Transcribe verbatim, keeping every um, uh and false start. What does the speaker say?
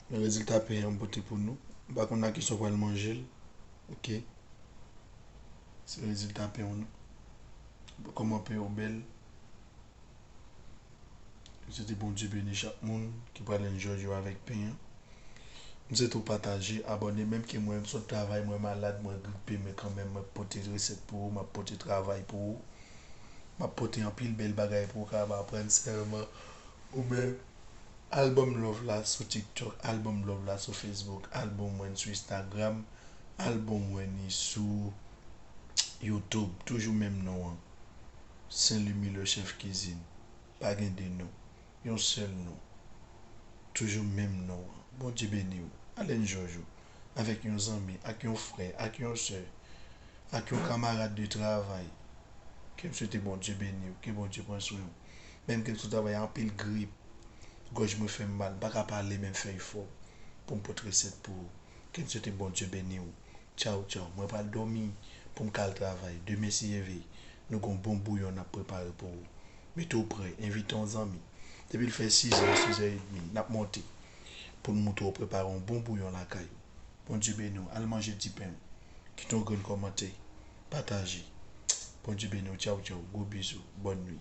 Men rezilta pen an m pote pou nou. M pa konn nan kisa w pral manje l. Ok. Se rezilta pen w nan. Kòman pen yo bèl. M swete Bondye beni chak moun ki pral enjoy yo avèk pen an. M swete w pataje, abòne, menm ke mwen m sot travay, mwen malad, mwen gripe, men kanmenm mwen pote resèt pou ou, m ap pote travay pou ou. M ap pote anpil bèl bagay pou ou kapab aprann sèlman ou menm. Al ban m love la sou TikTok, al ban m love la sou Facebook, al ban mwen sou Instagram, al ban mwen ni sou YouTube. Toujou menm non an. Saint Louis Miller Chef Cuisine. Pa gen de non. Yon sèl non. Toujou menm non an. Bondye beni w. Al enjoy ou. Avèk yon zanmi, ak yon frè, ak yon sè, ak yon kamarad de travay. Ke m swete Bondye beni w, ke Bondye pran swen w. Menm ke m sou travay, anpil grip, gòj mwen fè m mal, m pa ka pale, men m fè efò pou m pote resèt pou ou. Ke m swete Bondye beni w. Tchaw, tchaw. Mwen pral dòmi pou m ka al travay. Demen, si Dye vle, nou gon bon bouyon n ap prepare pou ou. Mete w prè, envite yon zanmi. Depi l fè sizè, sizè edmi, n ap monte pou n moutre w prepare yon bon bouyon lakay ou. Bondye beni w. Al manje ti pen. Kite yon grenn kòmantè. Pataje. Bondye beni w. Tchaw, tchaw. Gwo bizou. Bòn nwi.